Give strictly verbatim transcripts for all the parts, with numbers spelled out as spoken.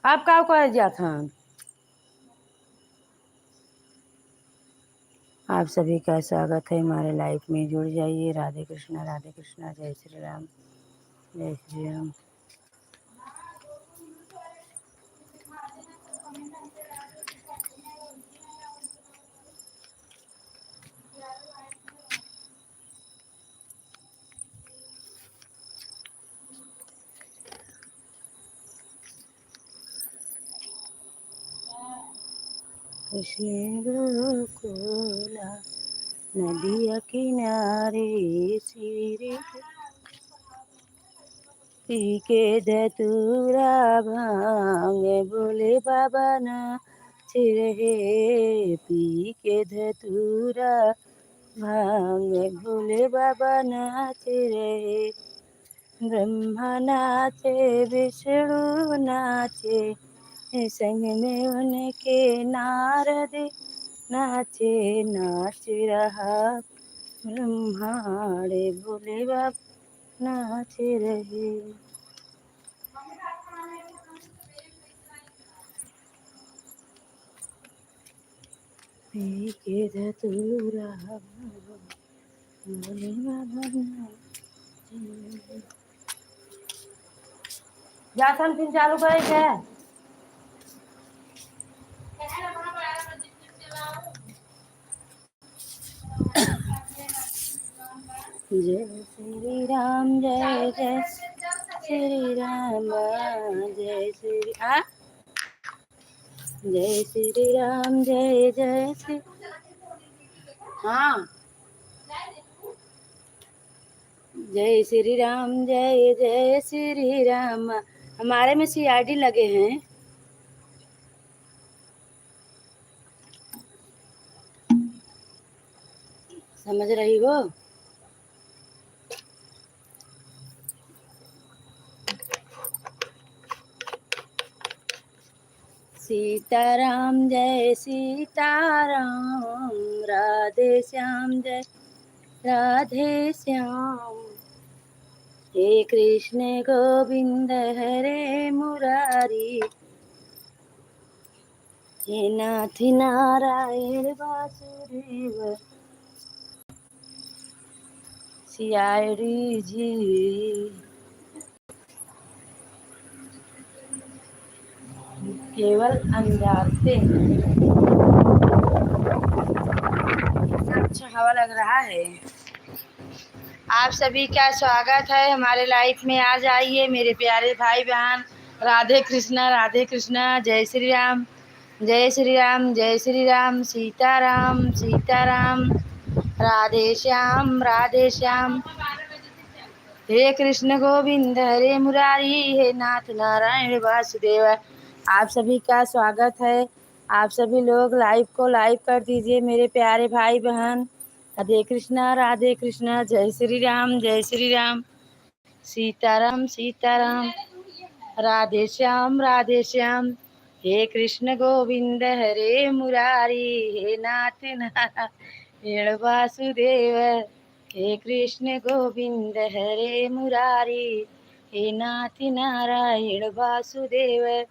आप का कहे जात हन? आप सभी का स्वागत है हमारे लाइव में, जुड़ जाइए। राधे कृष्णा, राधे कृष्णा, जय श्री राम, जय श्री राम। कृष्ण गोकुला नदिया किनारे श्री पी के धतूरा भांग भोले बाबा नाच रहे, पी के धतूरा भांग भोले बाबा नाच रहे। ब्रह्मा नाचे, विष्णु नाचे, संग में उनके नारद नाचे, नाच रहा ब्रह्मांड भोले बाबा नाच रहे। पी के धतूरा भोले बाबा नाच रहे। जासन फिर चालू करे के? जय श्री राम, जय जय श्री राम, जय श्री, आ? जय श्री राम, जय जय श्री, हाँ। जय श्री राम, जय जय श्री राम। हमारे में सी आई डी लगे हैं, समझ रही हो? सीताराम जय सीताराम, राधे श्याम जय राधे श्याम। हे कृष्ण गोविंद हरे मुरारी, हे नाथ नारायण वासुदेव। सी आई डी जी। केवल अंजारते हैं। अच्छा हवा लग रहा है। आप सभी का स्वागत है हमारे लाइव में। आ जाइए मेरे प्यारे भाई बहन। राधे कृष्णा, राधे कृष्णा, जय श्री राम, जय श्री राम, जय श्री राम, सीताराम, सीताराम, राधे श्याम, राधे श्याम। हे कृष्ण गोविंद हरे मुरारी, हे नाथ नारायण वासुदेव। आप सभी का स्वागत है। आप सभी लोग लाइव को लाइक कर दीजिए मेरे प्यारे भाई बहन। राधे कृष्णा, राधे कृष्णा, जय श्री राम, जय श्री राम, सीताराम, सीताराम, राधे श्याम, राधे श्याम। हे कृष्ण गोविंद हरे मुरारी, हे नाथ नारायण वासुदेव। हे कृष्ण गोविंद हरे मुरारी, हे नाथ नारायण वासुदेव।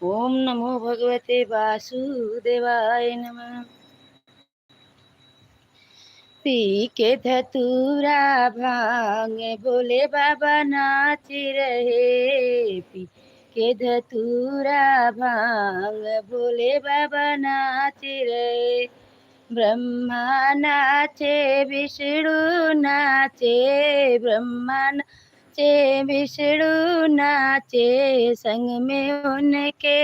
ओम नमो भगवते वासुदेवाय नमः। पी के धतूरा भांग भोले बाबा नाच रहे, पी के धतूरा भांग भोले बाबा नाच रहे। ब्रह्मा नाचे, विष्णु नाचे, ब्रह्मा नाचे, विष्णु नाचे, संग में उनके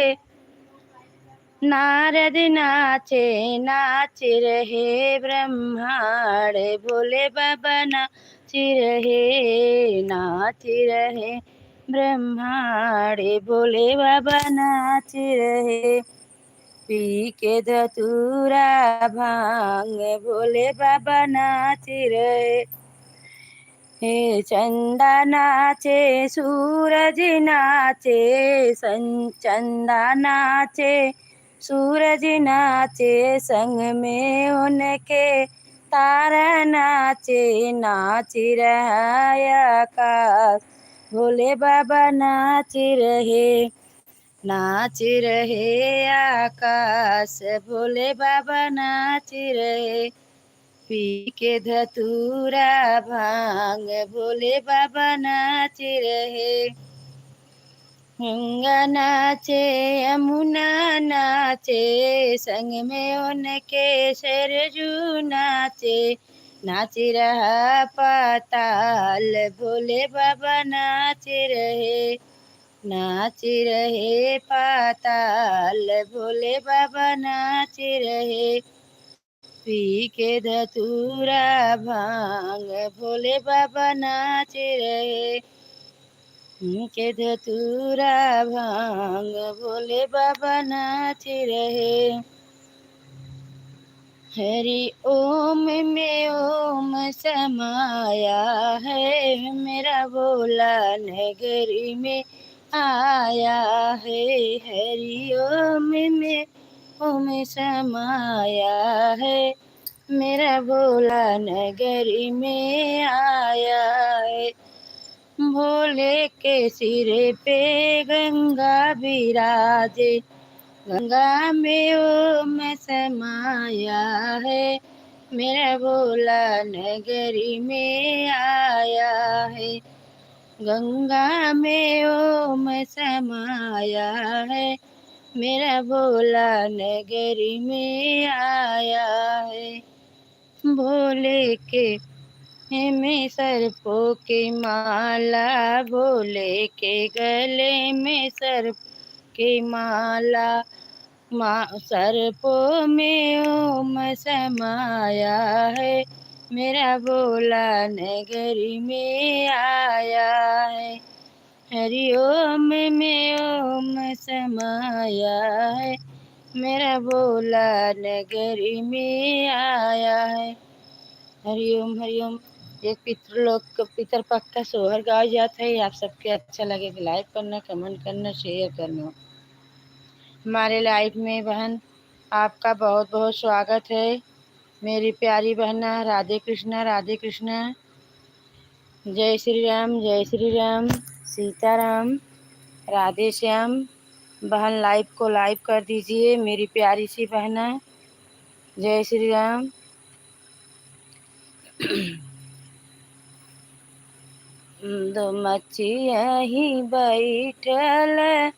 नारद नाचे, नाच रहे ब्रह्मांड भोले बाबा नाच रहे, नाच रहे ब्रह्मांड भोले बाबा नाच रहे। पी के धतूरा भांग भोले बाबा नाच रहे। हे चंदा नाचे, सूरज नाचे, सन-, चंदा नाचे, सूरज नाचे, संग में उनके तारा नाचे, नाच रहा आकाश, भोले बाबा नाच रहे। नाच रहे आकाश, भोले बाबा नाच रहे। पी के धतूरा भांग, भोले बाबा नाच रहे। गंगा नाचे, यमुना नाचे, संग में उनके सरजू नाचे। नाच रहा पाताल, भोले बाबा नाच रहे। नाच रहे पाताल, भोले बाबा नाच रहे। पी के धतूरा भांग, भोले बाबा नाच रहे। पी के धतूरा भांग, भोले बाबा नाच रहे। हरि ओम में ओम समाया है, मेरा भोला नगरी में आया है। हरि ओम में ओम समाया है, मेरा भोला नगरी में आया है। भोले के सिर पे गंगा विराजे, गंगा में ओम समाया है, मेरा भोला नगरी में आया है। गंगा में ओम समाया है, मेरा भोला नगरी में आया है। भोले के में सर्पों की माला, भोले के गले में सर्प की माला, मा-, सर्पों में ओम समाया है, मेरा भोला नगरी में आया है। हरि ओम में ओम समाया है, मेरा भोला नगरी में आया है। हरि ओम, हरि ओम। एक पितृलोक, पितर पख का सोहर गावा जात है। आप सबके अच्छा लगे तो like करना, comment करना, share करना। हमारे live में बहन आपका बहुत बहुत स्वागत है। मेरी प्यारी बहना, राधे कृष्णा, राधे कृष्णा। जय श्री राम, जय श्री राम, सीताराम, राधे श्याम। बहन live को live कर दीजिए मेरी प्यारी सी बहना। जय श्री राम। दो मचिया ही बैठल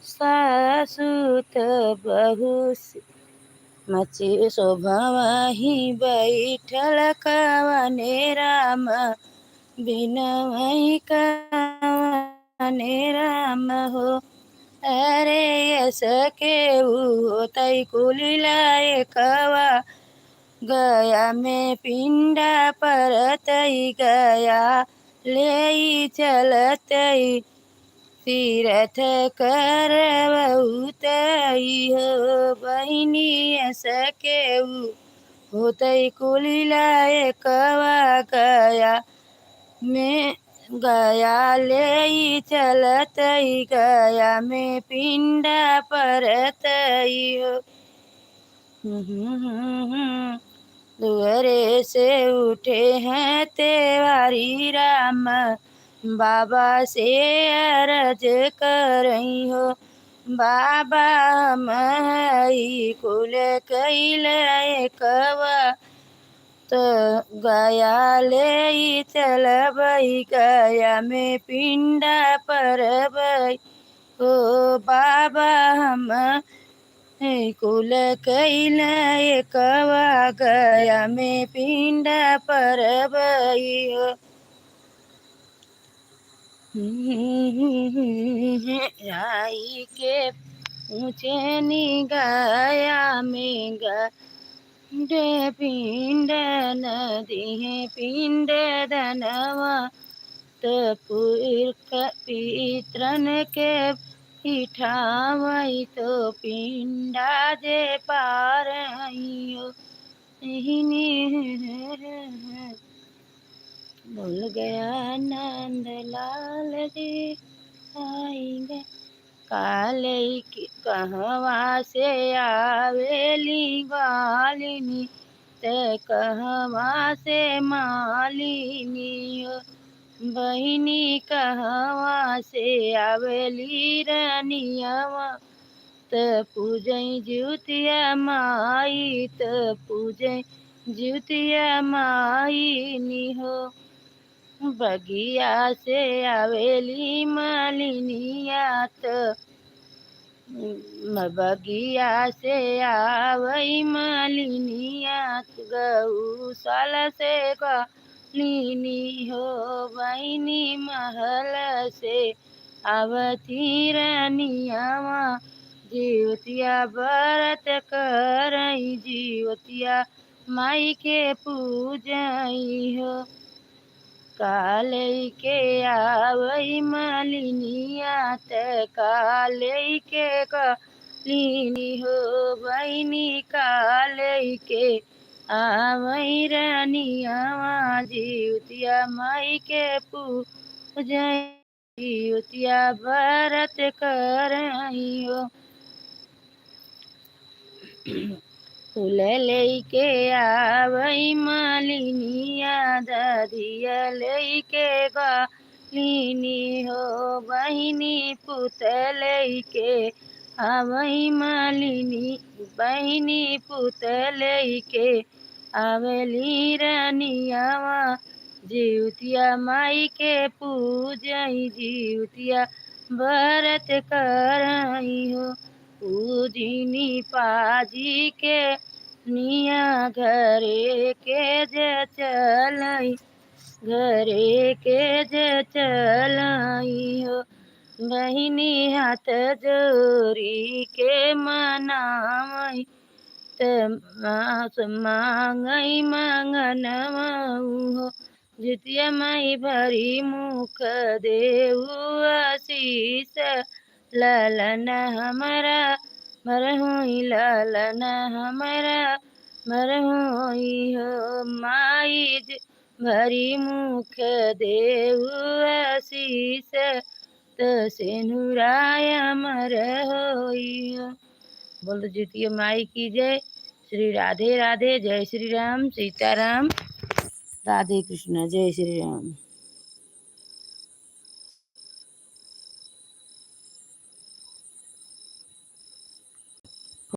सासु त बहू से, मचि शोभवा ही बैठल कवने राम, बिनवही कवने राम हो। अरे यस के ऊ होतई कुलिला एकवा, गया में पिंडा परतई गया लेई चलतई तीरथ करवउतई हो। बहिनी यस के ऊ होतई कुलिला एकवा गया में, गया लेई चलतई गया में पिंडा परतई हो। दुअरे से उठे हैं तेवारी राम, बाबा से अरज करई हो। बाबा हम हई कुल कइल एकवा, त गया लेई चलबई, गया में पिंडा परबई। ओ बाबा हम कुल कइल एकवा, गया में पिंडा परबई हो। आई के पूछेनी गया में गंडे पिंड न दिहे पिंड दनवा, त पुरख पितरन के इठावई तो पिंडा जे पारइयो। बोल गया नंद लाल जी आई गया। काले कि-, कहवा से आवेली ग्वालिनी, त कहवा से मालिनी हो। बहिनी कहवा से आवेली रनियावा, त पूजई जिउतिया माई, त पूजई जिउतिया माई निहो। बगिया से आवेली मालिनिया, त म-, बगिया से आवई मालिनिया, गौशाला से कहलिनी हो। बहिनी महल से आवती रनियावा, जिउतिया बरत करई, जिउतिया माई के पूजई हो। का लइके आवई मालिनिया, त का लइके कहलिनी हो बहिनी, का लइके आवई रनियावा, जिउतिया माई के पूजई, जिउतिया बरत करई हो। फूल लइके आवई मालिनिया, दधिया लइके कहलिनी हो बहिनी, पूत लइके आवई मालिनी, बहिनी पूत लइके आवेली रनियावा, जिउतिया माई के पूजई, जिउतिया बरत करई हो। पूजिनी पाजी के निया, घरे के जे चलई, घरे के जे चलई हो। बहिनी हाथ जोरी के मनावई, त मास मांगई मंगनवा हो। जिउतिया माई भरी मुख देउ आशीष, लालन हमरा मरहोई, लालन हमरा मरहोई हो। माई ज-, भरी मुख देउ आशीष, त सेनुरा अमर होई हो। बोल जिउतिया माई की जय। श्री राधे राधे, जय श्री राम, सीताराम, राधे कृष्णा, जय श्री राम।